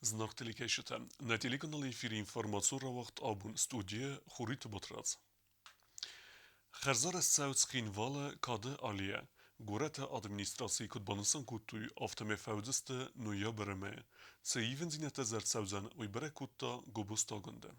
Зынаргъ телекӕсджытӕ, нӕ телеканалы эфиры информацион рауагъд абон студийӕ Хуриты Батрадз. Хӕрзарӕзт цӕуы Цхинвалы Кады аллейӕ. Горӕты администрацийы куыд банысан кодтой, афтӕмӕй фӕуыдзысты ноябры мӕйы. Цы ивындзинӕдтӕ дзы ӕрцӕудзӕн, уый бӕрӕг кодта Гобозты Агуындӕ.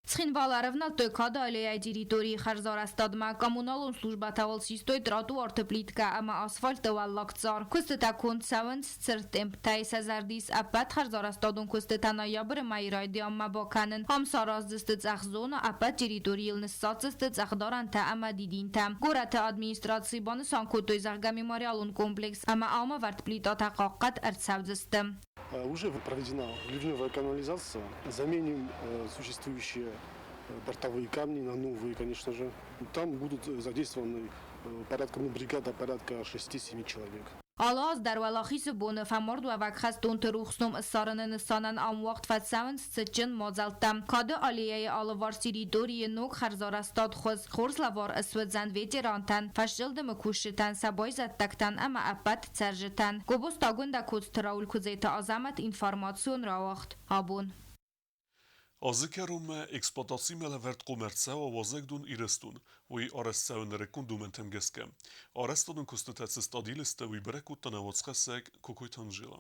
Цхинвалы ӕрӕвнӕлдтой Кады аллейӕйы территорийы хӕрзарӕзтадмӕ, коммуналон службӕтӕ уал систой тротуарты плиткӕ ӕмӕ асфальты уӕллаг цъар. Куыстытӕ конд цӕуынц цырд темптӕй, сӕ зӕрды ис ӕппӕт хӕрзарӕзтадон куыстытӕ ноябры мӕйы райдианмӕ бакӕнын. Ам сараздзысты цъӕх зонӕ, ӕппӕт территорийыл ныссадздзысты цъӕхдарӕнтӕ ӕмӕ дидинтӕ. Горӕты администрацийы банысан кодтой, зӕгъгӕ, мемориалон комплекс ӕмӕ ам ӕвӕрд плитатӕ хъахъхъӕд ӕрцӕудзысты. Уже проведена ливневая канализация. Заменим существующие бортовые камни на новые, конечно же. Там будут задействованы порядка, ну, бригада порядка 6-7 человек. Алы аз дӕр Уӕлахизы боны фӕмардуӕвӕг хӕстонты рухс ном ссарыны нысанӕн ам уагъд фӕцӕуынц цытджын мадзӕлттӕ. Кады аллейӕйы алыварс территорийы ног хӕрзарӕзтад хуыз хорз лӕвар суыдзӕн ветерантӕн, фӕсчъылдымы кусджытӕн, сӕ байзӕддӕгтӕн ӕмӕ ӕппӕт цӕрджытӕн. Гобозты Агуындӕ Коцты Рауль Куыдзеты Азӕмӕт информацион рауагъд абон. Азы кӕронмӕ эксплуатацимӕ лӕвӕрд хъом ӕрцӕуа уазӕгдон Ирыстон, уый арӕзт цӕуы нырыккон домӕнтӕм гӕсгӕ. Арӕзтадон куыстытӕ цы стадийыл сты, уый бӕрӕг кодта нӕ уацхӕссӕг Кокойты Анжела.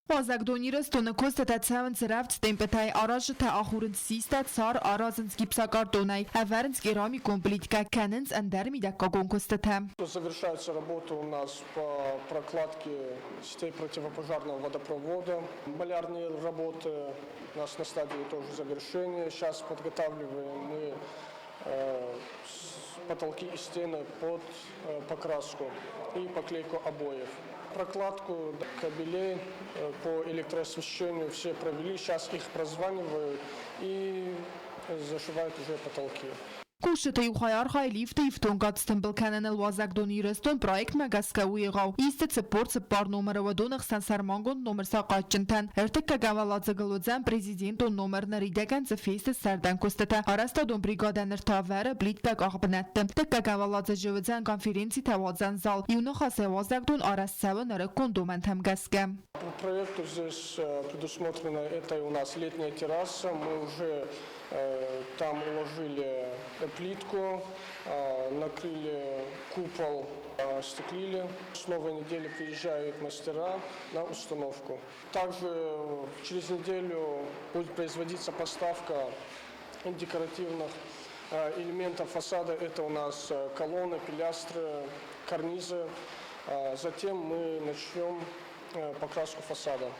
Уазӕгдон Ирыстоны куыстытӕ цӕуынц рӕвдз темпытӕй, аразджытӕ ахурынц систӕ, цар аразынц гипсокартонӕй, ӕвӕрынц керамикон плиткӕ, кӕнынц ӕндӕр мидӕггагон куыстытӕ. Завершается работа у нас по прокладке сетей противопожарного водопровода. Малярные работы у нас на стадии тоже завершения. Сейчас подготавливаем мы потолки и стены под покраску и поклейку обоев. Прокладку кабелей по электроосвещению все провели, сейчас их прозванивают и зашивают уже потолки. Кусджыты иу хай архайы лифты ифтонгад стымбыл кӕныныл уазӕгдон Ирыстон проектмӕ гӕсгӕ у егъау. Исты 44 номыры уыдоны хсӕн сӕрмагонд номыр сахъатджынтӕн. Ӕртыккӕгӕм уӕладзыгыл уыдзӕн президентон номыр ныридӕгӕн дзы фесты сӕрдӕн куыстытӕ. Арӕзтадон бригадӕ ныр та ӕвӕры плиткӕ къахбынӕтты. Дыккӕгӕм уӕладзыджы уыдзӕн конференцитӕ уадзӕн зал. Иу ныхасӕй уазӕгдон арӕзт цӕуы нырыккон домӕнтӕм гӕсгӕ. По проекту здесь предусмотрено это у нас летняя терраса. Мы уже там уложили плитку, накрыли купол, остеклили. С новой недели приезжают мастера на установку. Также через неделю будет производиться поставка декоративных элементов фасада. Это у нас колонны, пилястры, карнизы. Затем мы начнем покраску фасада.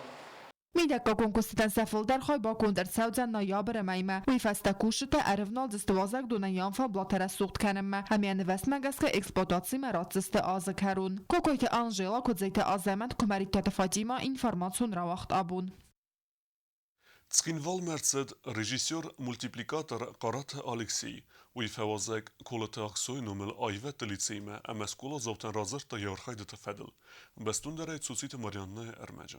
Мидӕггагон куыстытӕн сӕ фылдӕр хай баконд ӕрцӕудзӕн ноябры мӕймӕ. Уый фӕстӕ кусджытӕ ӕрывналдзысты уазӕгдонӕн алфамблатӕ рӕсугъд кӕнынмӕ ӕмӕ нывӕстмӕ гӕсгӕ эксплуатацимӕ ратдзысты азы кӕрон. Кокойты Анжела, Куыдзеты Азӕмӕт, Куымӕридтаты Фатимӕ, информацион рауагъд абон. Цхинвалмӕ ӕрцыд режиссер-мультипликатор Хъараты Алексей. Уый фӕуазӕг Колыты Аксойы номыл аивӕдты лицеймӕ ӕмӕ скъоладзаутӕн радзырдта йӕ архайды фӕдыл. Бӕстондӕрӕй Цуциты Марианнӕйы ӕрмӕджы.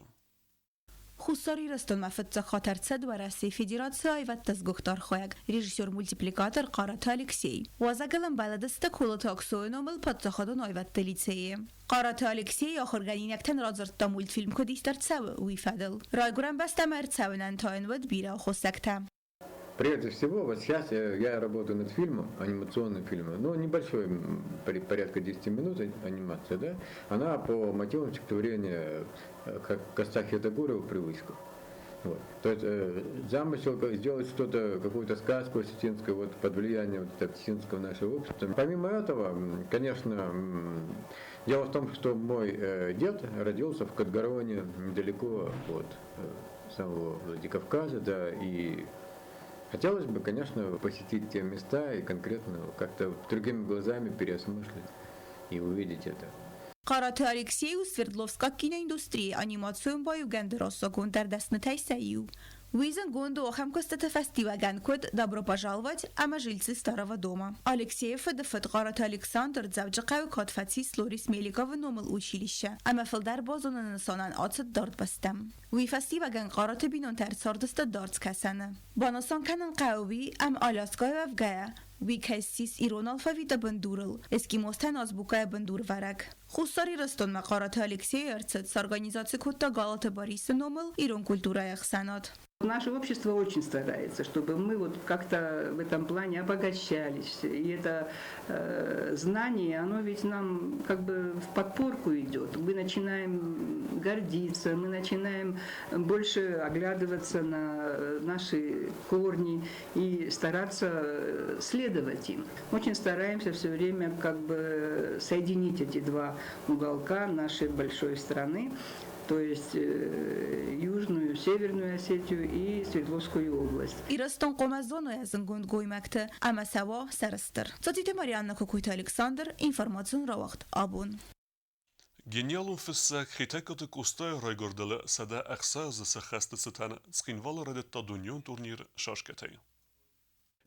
Хуссар Ирыстонмӕ фыццаг хатт ӕрцыд Уӕрӕсейы Федерацийы аивӕдты сгуыхт архайӕг, режиссер-мультипликатор Хъараты Алексей. Уазӕгыл ӕмбӕлыдысты Колыты Аксойы номыл паддзахадон аивӕдты лицейы. Хъараты Алексей ахуыргӕнинӕгтӕн радзырдта мультфильм куыд ист ӕрцӕуы, уый фӕдыл. Райгуырӕн бӕстӕмӕ ӕрцӕуынӕн та йын уыд бирӕ аххосӕгтӕ. Прежде всего, вот сейчас я работаю над фильмом, анимационным фильмом, ну, небольшой, порядка 10 минут анимация, да, она по мотивам стихотворения Костахи Тагорова «Привычка». Вот. То есть замысел сделать что-то, какую-то сказку осетинскую вот, под влиянием вот, осетинского нашего общества. Помимо этого, конечно, дело в том, что мой дед родился в Кадгароне, недалеко от самого Владикавказа, да, и хотелось бы, конечно, посетить те места и конкретно как-то другими глазами переосмыслить и увидеть это. Хъараты Алексей у Свердловскаг киноиндустрийы анимацион баиугӕнды рӕсугъддӕр дӕснытӕй сӕ иу. Уый зындгонд у ахӕм куыстыты фӕстиуӕгӕн, куыд «Добро пожаловать» ӕмӕ «Жильцы старого дома». Алексейы фыды фыд Хъараты Александр Дзӕуджыхъӕуы кӕд фӕцис Лорис Меликовы номыл училище ӕмӕ фылдӕр базоныны нысанӕн ацыд дард бӕстӕм. Уый фӕстиуӕгӕн Хъараты бинонтӕ ӕрцардысты дард скӕсӕны. Банысан кӕнын хъӕуы уый, ӕмӕ Аляскӕйы уӕвгӕйӕ, Уый кӕй ссис ирон алфавиты бындурыл, эскимостӕн азбукӕйы бындурвӕрӕг. Хуссар Ирыстонмӕ Хъараты Алексейы ӕрцыд сорганизаци кодта Галаты Борисы номыл ирон культурӕйы ӕхсӕнад. Наше общество очень старается, чтобы мы вот как-то в этом плане обогащались. И это знание, оно ведь нам как бы в подпорку идет. Мы начинаем гордиться, мы начинаем больше оглядываться на наши корни и стараться следовать им. Очень стараемся все время как бы соединить эти два уголка нашей большой страны, то есть Южную, Северную Осетию и Свердловскую область. Ирыстон хъуамӕ зоной зындгонд гоймӕгты ӕмӕ сӕ уа сӕрыстыр. Цоциты Марианна, Кокойты Александр, информацион рауагъд «Абон». Гениалон фыссӕг Хетӕгкаты Къостайы райгуырдыл 160 азы сӕххӕсты цытӕн Цхинвалы райдыдта дунеон турнир шашкӕтӕй.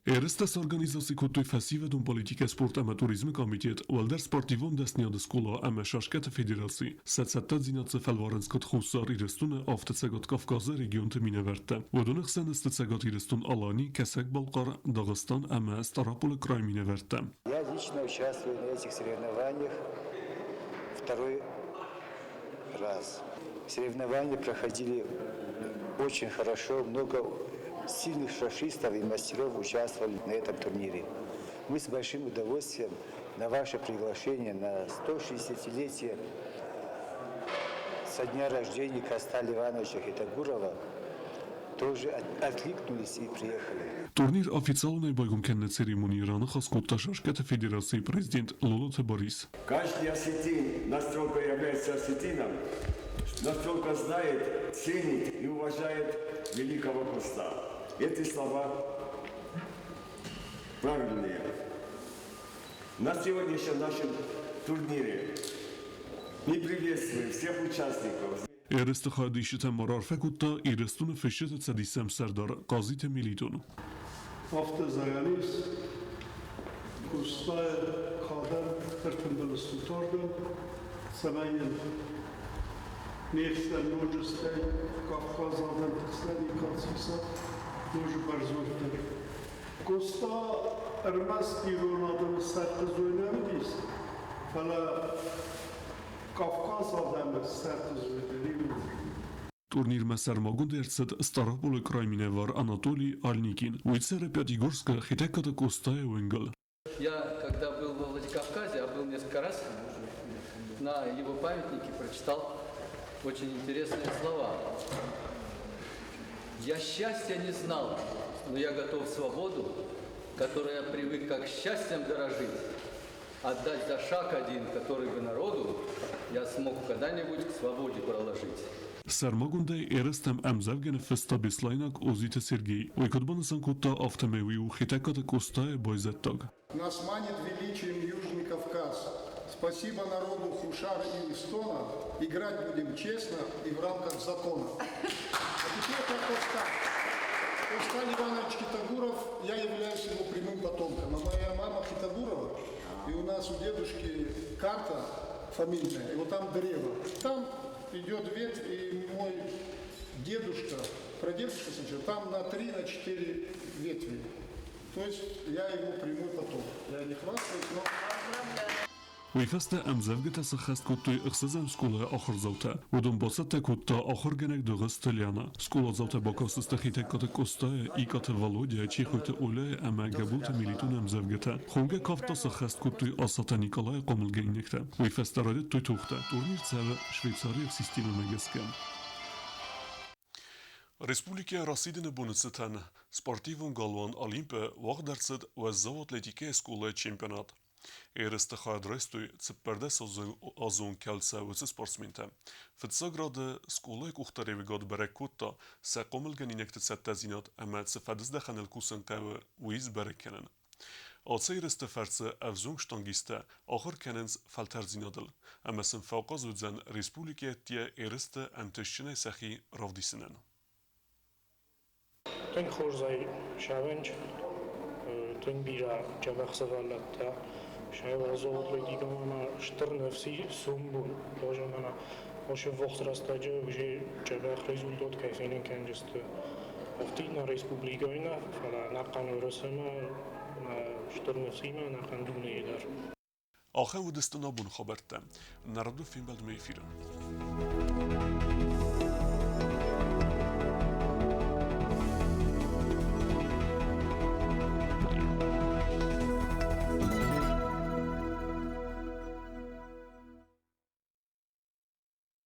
Ерыстӕ сорганизаци кодтой фӕсивӕдон политикӕ, спорт ӕмӕ туризмы комитет, уӕлдӕр спортивон дӕсныйады скъола ӕмӕ шашкӕты федераци. Сӕ цӕттӕдзинад цы фӕлварынц куыд Хуссар Ирыстоны, афтӕ Цӕгат Кавказы регионты минӕвӕрттӕ. Уыдоны хсӕн сты Цӕгат Ирыстон-Алани, Кӕсӕг-Балхъар, Дагъыстан ӕмӕ Стъараполы крайы минӕвӕрттӕ. Я лично участвую на этих соревнованиях второй раз. Соревнования проходили очень хорошо, много сильных шашистов и мастеров участвовали на этом турнире. Мы с большим удовольствием на ваше приглашение на 160-летие со дня рождения Коста Ивановича Хетагурова тоже откликнулись и приехали. Турнир официалонӕй байгом кӕныны церемонийы раныхас кодта шашкӕты федерацийы президент Лолоты Борис. Каждый осетин настолько является осетином, настолько знает, ценит и уважает великого Коста. Эти слова правильные. На сегодняшнем нашем турнире мы приветствуем всех участников. Ерысты хайадисджытӕн ма раарфӕ кодта Ирыстоны Фысджыты цӕдисы ӕмсӕрдар Хъазиты Мелитон. Афтӕ зӕгъӕн ис, Къостайы кадӕн ӕртымбыл стут ардӕм, цӕмӕй йын не хсӕн ноджы стӕй Кавказы адӕмты хсӕн йӕ кад сиса ноджы бӕрзонддӕр. Къоста ӕрмӕст ирон адӕмы сӕрхъызой нӕ уыдис, фӕлӕ Кавказы адӕмы сӕрхъызой дӕр иууылдӕр. Турнирмӕ сӕрмагонд ӕрцыд Стъараполы крайы минӕвар Анатолий Альникин. Уый цӕры Пятигорскы Хетӕгкаты Къостайы уынгыл. Я, когда был во Владикавказе, а был несколько раз, на его памятнике прочитал очень интересные слова. «Я счастья не знал, но я готов свободу, которой я привык как счастьем дорожить, отдать за шаг один, который бы народу я смог когда-нибудь к свободе проложить». Сӕрмагондӕй ерыстӕм ӕмдзӕвгӕ ныффыста беслӕйнаг Озиты Сергей. Уый куыд банысан кодта, афтӕмӕй уый у Хетӕгкаты Къостайы байзӕддаг. Нас манит величием Южный Кавказ. Спасибо народу Хуссар Ирыстона. Играть будем честно и в рамках закона. А теперь про Коста. Коста Иванович Хетагуров, я являюсь его прямым потомком. А моя мама Хетагурова, и у нас у дедушки карта фамильная, и вот там древо. Там идет ветвь, и мой дедушка, прадедушка сначала, там на три, на четыре ветви. То есть я его прямой потомок. Я не хвастаюсь, но... Уый фӕстӕ ӕмдзӕвгӕтӕ сӕххӕст кодтой ӕхсӕзӕм скъолайы ахуырдзаутӕ. Уыдон бацӕттӕ кодта ахуыргӕнӕг Дыгъуызты Лиана. Скъоладзаутӕ бакастысты Хетӕгкаты Къостайы, Икъаты Валодя, Чехойты Оляйы ӕмӕ Гӕбулты Мелитоны ӕмдзӕвгӕтӕ. Хонгӕ кафт та сӕххӕст кодтой Асаты Николайы хъомылгӕнинӕгтӕ. Уый фӕстӕ райдыдтой тохтӕ. Турнир цӕуы швейцариаг системӕмӕ гӕсгӕ. Республикӕ расидыны боны цытӕн спортивон галуан Олимп-ы уагъд ӕрцыд уӕззау атлетикӕйы скъолайы чемпионат. Ерысты хайад райстой 14 азон кӕлцӕ уыцы спортсментӕ. Фыццаг рады скъолайы къухдариуӕгад бӕрӕг кодта сӕ хъомылгӕнинӕгты цӕттӕдзинад ӕмӕ цы фӕдыздӕхӕныл кусын хъӕуы, уый сбӕрӕг кӕнын. Ацы ерысты фӕрцы ӕвзонг штангисттӕ ахуыр кӕнынц фӕлтӕрддзинадыл ӕмӕ сын фӕахъаз уыдзӕн республикӕйы ерысты ӕнтыстджынӕй сӕхи равдисынӕн. Тынг хорзӕй сӕвӕнч, тынг бирӕ дзӕбӕх сывӕллӕттӕ сӕ атлетикӕмӕ стыр ныфс сомбон базонӕн ӕввахс рӕстӕджы уже дзӕбӕх результат кӕй фенын кӕндзысты. Афтид нӕ республикӕйы нӕ, фӕлӕ ӕнӕхъӕн Уӕрӕсемӕ стыр. стыр ныфсимӕ ӕнӕхъӕн дунейы дӕр. Ахӕм уыдысты нӕ абоны хабӕрттӕ. Нӕ радон фембӕлдмӕ эфиры.